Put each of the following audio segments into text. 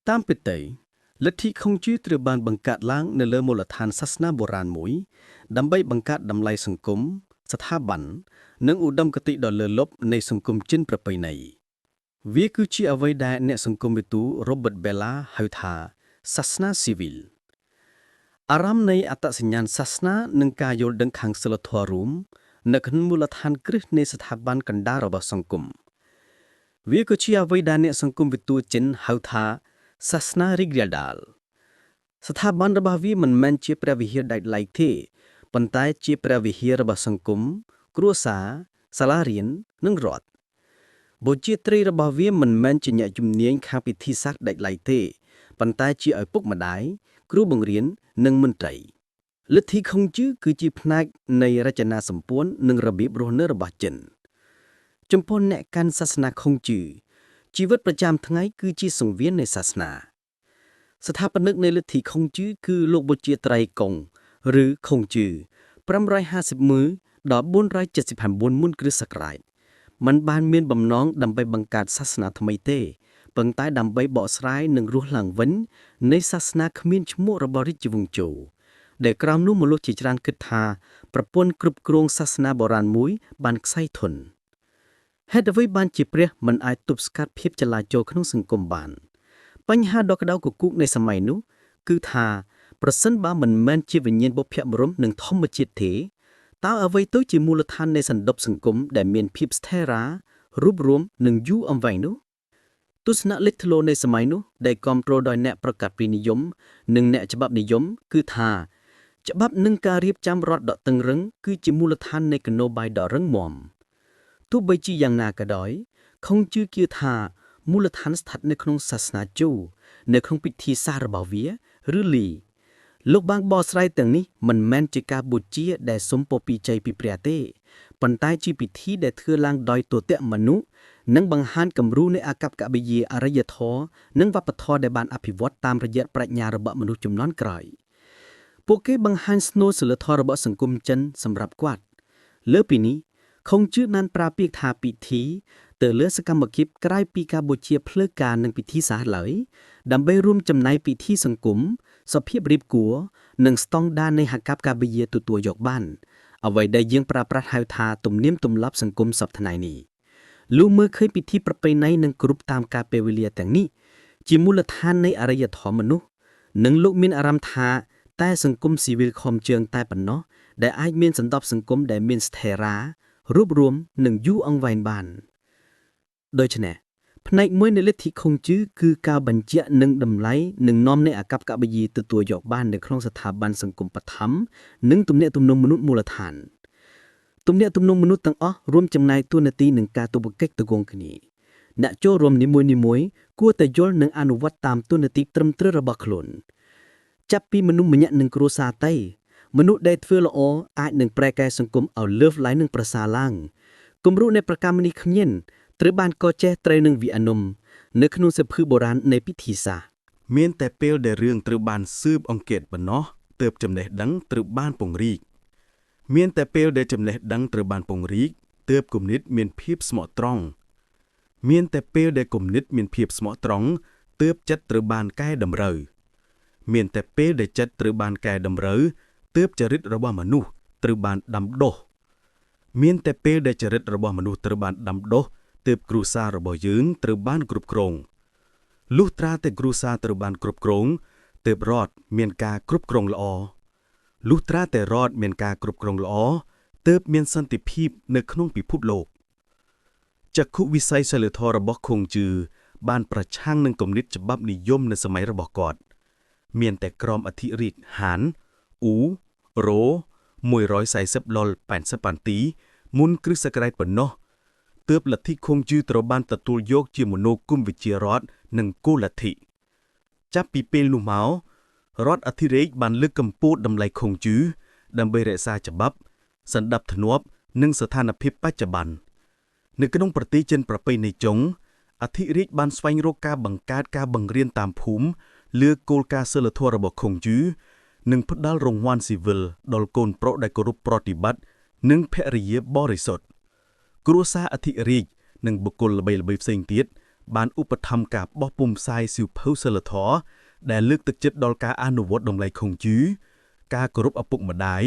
តាមពិតទៅលទ្ធិខុងជឺត្រូវបានបង្កើតឡើងនៅលើមូលដ្ឋានសាសនាបុរាណមួយដើម្បីបង្កើតតម្លៃសង្គមស្ថាប័ននិងឧត្តមគតិដ៏លើសលប់នៃសង្គមចិនប្រពៃណីវាគឺជាអ្វីដែលអ្នកសង្គមវិទូ Robert Bella ហៅថាសាសនាស៊ីវិលអារម្មណ៍នៃអត្តសញ្ញាណសាសនានិងការយល់ដឹងខាងសីលធម៌រួមនៅក្នុងមូលដ្ឋានគ្រឹះនៃស្ថាប័នកណ្ដាលរបស់សង្គមវាក៏ជាអ្វីដែលអ្នកសង្គមវិទូចិនហៅថាសាសនារីករាលដាលស្ថាប័នរបស់វាមិនមែនជាព្រះវិហារដាច់ឡែកទេប៉ុន្តែជាព្រះវិហាររបស់សង្គមគ្រួសារសាលារៀននិងរដ្ឋបុជាត្រីរបស់វាមិនមែនជាអ្នកជំនាញខាងពិធីសាស្ត្រដាច់ឡែកទេប៉ុន្តែជាឪពុកម្ដាយគ្រូបង្រៀននិងមន្ត្រីលទ្ធិខុងជឺគឺជាផ្នែកនៃរចនាសម្ព័ន្ធនិងរបៀបរស់នៅរបស់ចិនចំពោះអ្នកកាន់សាសនាខុងជឺជីវិតប្រចាំថ្ងៃគឺជាសង្វៀននៃសាសនាស្ថាបនិកនៃលទ្ធិខុងជឺគឺលោកបុជាត្រៃកុងឬខុងជឺ551ដល់479មុនគ្រិស្តសករាជมันបានមានបំណងដើម្បីបង្កើតសាសនាថ្មីទេប៉ុន្តែដើម្បីបកស្រាយនិងរស់ឡើងវិញនៃសាសនាគ្មានឈ្មោះរបស់រាជវង្សជូដែលក្រោមនោះមនុស្សជាច្រើនគិតថាប្រពន្ធគ្រប់គ្រងសាសនាបុរាណមួយបានក្ស័យធនហេតុអ្វីបានជាព្រះមិនអាចទប់ស្កាត់ភាពចលាចលក្នុងសង្គមបានបញ្ហាដ៏ក្តៅគគុកនៃសម័យនោះគឺថាប្រសិនបើមិនមែនជាវិញ្ញាណបុព្វបុរសនិងធម្មជាតិទេតើអ្វីទៅជាមូលដ្ឋាននៃសន្តិសង្គមដែលមានភាពស្ថិរារួបរวมនិងយូរអង្វែងនោះទស្សនៈលេចធ្លោនៃសម័យនោះដែលគ្រប់គ្រងដោយអ្នកប្រកាសពីនិយមនិងអ្នកច្បាប់និយមគឺថាច្បាប់និងការរៀបចំរដ្ឋដ៏តឹងរឹងគឺជាមូលដ្ឋាននៃគណោបាយដ៏រឹងមាំទោះបីជាយ៉ាងណាក៏ដោយខុងជឺគៀថាមូលដ្ឋានស្ថិតនៅក្នុងសាសនាជូនៅក្នុងពិធីសាសរបស់វាឬលីលោកបានបកស្រាយទាំងនេះមិនមែនជាការបូជាដែលសុំពរពីជ័យពីព្រះទេប៉ុន្តែជាពិធីដែលធ្វើឡើងដោយទតៈមនុស្សនិងបង្ហាញគំរូនៃអាកប្បកិរិយាអរិយធម៌និងវប្បធម៌ដែលបានអភិវឌ្ឍតាមរយៈប្រាជ្ញារបស់មនុស្សជំនាន់ក្រោយពួកគេបង្ហាញស្នូលសីលធម៌របស់សង្គមចិនសម្រាប់គាត់លើពីនេះខុងជឺបានប្រើពាក្យថាពិធីទៅលើសកម្មភាពក្រៅពីការបូជាផ្លូវការនិងពិធីសាសឡើយដើម្បីរួមចំណែកពិធីសង្គមសុភាពរៀបគួរនិងស្តង់ដារនៃហកប្បកិរិយាទទួលយកបានអ្វីដែលយើងប្រើប្រាស់ហៅថាទំនៀមទម្លាប់សង្គមសប្តាហ៍ថ្ងៃនេះលោកមើលឃើញពិធីប្រពៃណីនិងគ្រប់តាមការពេលវេលាទាំងនេះជាមូលដ្ឋាននៃអរិយធម៌មនុស្សនិងលោកមានអារម្មណ៍ថាតែសង្គមស៊ីវិលខំជើងតែប៉ុណ្ណោះដែលអាចមានសន្តិសង្គមដែលមានស្ថិរារួបរวมនិងយូរអង្វែងបានដូច្នេះផ្នែកមួយនៃលទ្ធិខុងជឺគឺការបញ្ជាក់និងតម្លៃនិងនាំនៃអាកប្បកិរិយាទទួលយកបាននៅក្នុងស្ថាប័នសង្គមបឋមនិងទំនាក់ទំនងមនុស្សមូលដ្ឋានទំនាក់ទំនងមនុស្សទាំងអស់រួមចំណែកតួនាទីនឹងការទប់កិច្ចទៅគងគ្នាអ្នកចូលរួមនីមួយៗគួរតែយល់និងអនុវត្តតាមតួនាទីត្រឹមត្រូវរបស់ខ្លួនចាប់ពីមនុស្សម្នាក់និងគ្រួសារទៅមនុស្សដែលធ្វើល្អអាចនឹងប្រែកែសង្គមឲ្យលើសឡើងនិងប្រសើរឡើងគំរូនៃប្រកម្មនេះគ្មានត្រូវបានកចេះត្រូវនឹងវិអនុមនៅក្នុងសៀវភៅបុរាណនៃពិធីសាស្ត្រ មានតែពេលដែលរឿងត្រូវបានស៊ើបអង្កេតប៉ុណ្ណោះទើបចំណេះដឹងត្រូវបានពង្រីកមានតែពេលដែលចំណេះដឹងត្រូវបានពង្រីកទើបគំនិតមានភាពស្មោះត្រង់មានតែពេលដែលគំនិតមានភាពស្មោះត្រង់ទើបចិត្តត្រូវបានកែតម្រូវមានតែពេលដែលចិត្តត្រូវបានកែតម្រូវទើបចរិតរបស់មនុស្សត្រូវបានដាំដុះមានតែពេលដែលចរិតរបស់មនុស្សត្រូវបានដាំដុះទើបគ្រួសាររបស់យើងត្រូវបានគ្រប់គ្រង លុះត្រាតែគ្រួសារត្រូវបានគ្រប់គ្រងទើបរដ្ឋមានការគ្រប់គ្រងល្អលុះត្រាតែរដ្ឋមានការគ្រប់គ្រងល្អទើបមានសន្តិភាពនៅក្នុងពិភពលោកចក្ខុវិស័យសីលធម៌របស់ខុងជឺបានប្រឆាំងនឹងគំនិតច្បាប់និយមនៅសម័យរបស់គាត់ មានតែក្រមអធិរាជហានអ៊ូរ៉ូ140លុល80ប៉ាន់ទីមុនគ្រិស្តសករាជប៉ុណ្ណោះទើបលទ្ធិខុងជឺត្រូវបានទទួលយកជាមនោគមវិជ្ជារដ្ឋនិងគោលលទ្ធិចាប់ពីពេលនោះមករដ្ឋអធិរាជបានលើកកម្ពស់តម្លៃខុងជឺដើម្បីរក្សាច្បាប់សន្តិភាពនិងស្ថានភាពបច្ចុប្បន្ននៅក្នុងប្រទេសចិនប្រពៃណីចុងអធិរាជបានស្វែងរកការបង្កើតការបង្រៀនតាមភូមិលើគោលការណ៍សីលធម៌របស់ខុងជឺនិងផ្ដល់រង្វាន់ស៊ីវិលដល់កូនប្រុសដែលគោរពប្រតិបត្តិនិងភរិយាបរិសុទ្ធគ្រួសារអធិរាជនិងបុគ្គលល្បីៗផ្សេងទៀត បានឧបត្ថម្ភការបោះពុម្ពផ្សាយសៀវភៅសិលធម៌ដែលលើកទឹកចិត្តដល់ការអនុវត្តតម្លៃខុងជឺការគោរពឪពុកម្ដាយ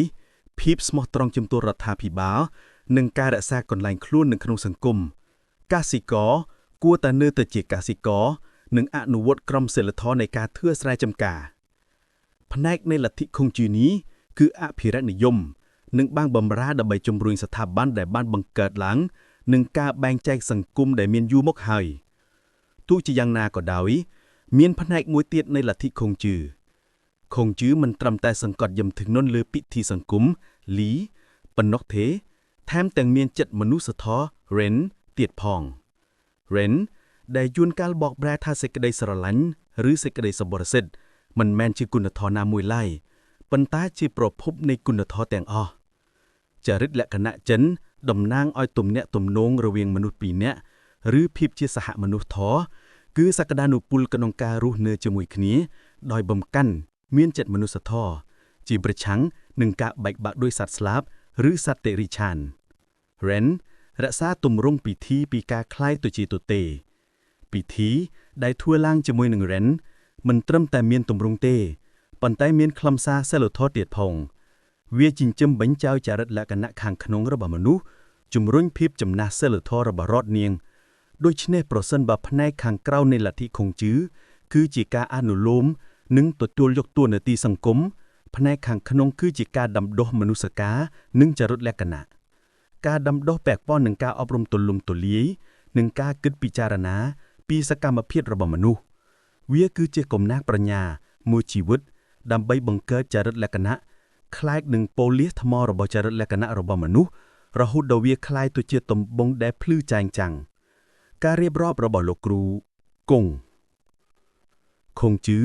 ភាពស្មោះត្រង់ចំពោះរដ្ឋាភិបាលនិងការរក្សាកន្លែងខ្លួននៅក្នុងសង្គមកសិករគួរតែនៅតែជាកសិករនិងអនុវត្តក្រមសីលធម៌នៃការធ្វើស្រែចម្ការ ផ្នែកនៃលទ្ធិខុងជឺនេះគឺអភិរក្សនិយម និងបានបំរើដើម្បីជំរុញស្ថាប័នដែលបានបង្កើតឡើងនិងការបែងចែកសង្គមដែលមានយូរមកហើយទោះជាយ៉ាងណាក៏ដោយ មានផ្នែកមួយទៀតនៃលទ្ធិខុងជឺខុងជឺមិនត្រឹមតែសង្កត់យំធ្ងន់លើពិធីសង្គមលីប៉ុណ្ណោះទេថែមទាំងមានចិត្តមនុស្សធម៌ 仁 ទៀតផង 仁 ដែលជួនកាលបកប្រែថាសេចក្តីស្រឡាញ់ឬសេចក្តីសប្បុរសិទ្ធមិនមែនជាគុណធម៌ណាមួយឡើយប៉ុន្តែជាប្រភពនៃគុណធម៌ទាំងអស់ចរិតលក្ខណៈចិនតំណាងឲ្យទំនាក់ទំនងរវាងមនុស្សពីរនាក់ឬភាពជាសហមនុស្សធម៌គឺសក្តានុពលក្នុងការរស់នៅជាមួយគ្នា ដោយបំកាន់មានចិត្តមនុស្សធម៌ជាប្រឆាំងនឹងការបែកបាក់ដោយសត្វស្លាបឬសត្វតិរិឆាន 仁 រក្សាទម្រង់ពិធីពីការคล้ายទៅជាទទេ ពិធីដែលធ្វើឡើងជាមួយនឹង 仁 មិនត្រឹមតែមានទម្រង់ទេប៉ុន្តែមានខ្លឹមសារសិលធម៌ទៀតផង វាចិញ្ចឹមបញ្ចៅចរិតលក្ខណៈខាងក្នុងរបស់មនុស្សជំរុញភាពចំណាស់សិលធម៌របស់រតនាងដូច្នេះប្រសិនបើផ្នែកខាងក្រៅនៃលទ្ធិខុងជឺគឺជាការអនុលោមនិងទទួលយកតួនាទីសង្គមផ្នែកខាងក្នុងគឺជាការដាំដុះមនុស្សការនិងចរិតលក្ខណៈការដាំដុះពាក់ព័ន្ធនឹងការអប់រំទូលំទូលាយនិងការគិតពិចារណាពីសកម្មភាពរបស់មនុស្សវាគឺជាកំណាកប្រាជ្ញាមួយជីវិតដើម្បីបង្កើតចរិតលក្ខណៈคล้ายនឹងប៉ូលីសថ្មរបស់ចរិតលក្ខណៈរបស់មនុស្សរហូតដល់វាคล้ายទៅជាតំបងដែលភ្លឺចែងចាំងការរៀបរាប់របស់លោកគ្រូគង់ខុងជឺ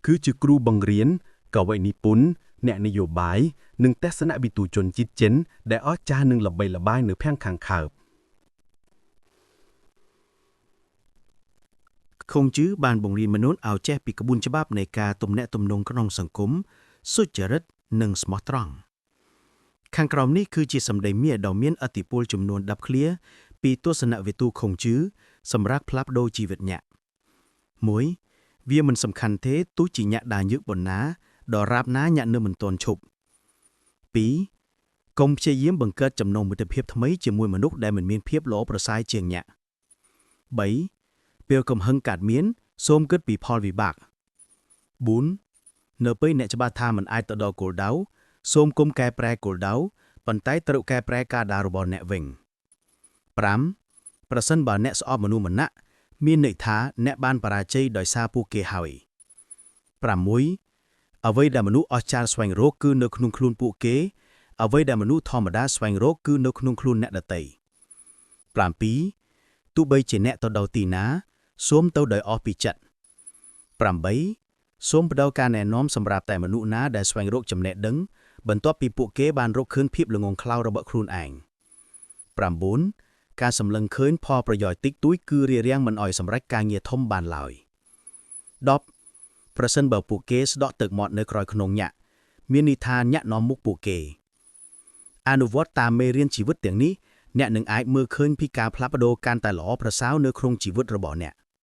គឺជាគ្រូបង្រៀនកវីនិពន្ធអ្នកនយោបាយនិងទស្សនវិទូជនជាតិចិនដែលអស្ចារ្យនិងល្បីល្បាញនៅភាគខាងកើត ខុងជឺបានបង្រៀនមនុស្សឲ្យចេះពីក្បួនច្បាប់នៃការទំនាក់ទំនងក្នុងសង្គមសុចរិតនិងស្មោះត្រង់ខាងក្រោមនេះគឺជាសម្ដីមាដ៏មានឥទ្ធិពលចំនួន10ឃ្លាពីទស្សនវិទូខុងជឺសម្រាប់ផ្លាស់ប្ដូរជីវិតអ្នក1វាមិនសំខាន់ទេទោះជាអ្នកដើរយឺតប៉ុណ្ណាដរាបណាអ្នកនៅមិនទាន់ឈប់2កុំព្យាយាមបង្កើតចំណងមិត្តភាពថ្មីជាមួយមនុស្សដែលមិនមានភាពល្អប្រសើរជាងអ្នក3ពេលកំហឹងកើតមានសូមគិតពីផលវិបាក4នៅពេលអ្នកច្បាស់ថាមិនអាចទៅដល់គោលដៅសូមកុំកែប្រែគោលដៅប៉ុន្តែត្រូវកែប្រែការដើររបស់អ្នកវិញ5ប្រសិនបើអ្នកស្អប់មនុស្សម្នាក់មានន័យថាអ្នកបានបរាជ័យដោយសារពួកគេហើយ6អ្វីដែលមនុស្សអស្ចារ្យស្វែងរកគឺនៅក្នុងខ្លួនពួកគេអ្វីដែលមនុស្សធម្មតាស្វែងរកគឺនៅក្នុងខ្លួនអ្នកដទៃ7ទោះបីជាអ្នកទៅដល់ទីណាសូមទៅដោយអស់ពីចិត្ត8សូមផ្ដល់ការណែនាំសម្រាប់តែមនុស្សណាដែលស្វែងរកចំណេះដឹងបន្ទាប់ពីពួកគេបានរកឃើញភាពល្ងង់ខ្លៅរបស់ខ្លួនឯង9ការសម្លឹងឃើញផលប្រយោជន៍តិចតួចគឺរារាំងមិនឲ្យសម្រេចការងារធំបានឡើយ10ប្រសិនបើពួកគេស្ដក់ទឹកមាត់នៅក្រោយខ្នងញាក់មានន័យថាញាក់នាំមុខពួកគេអនុវត្តតាមមេរៀនជីវិតទាំងនេះអ្នកនឹងអាចមើលឃើញពីការផ្លាស់ប្ដូរកាន់តែល្អប្រសើរនៅក្នុងជីវិតរបស់អ្នក។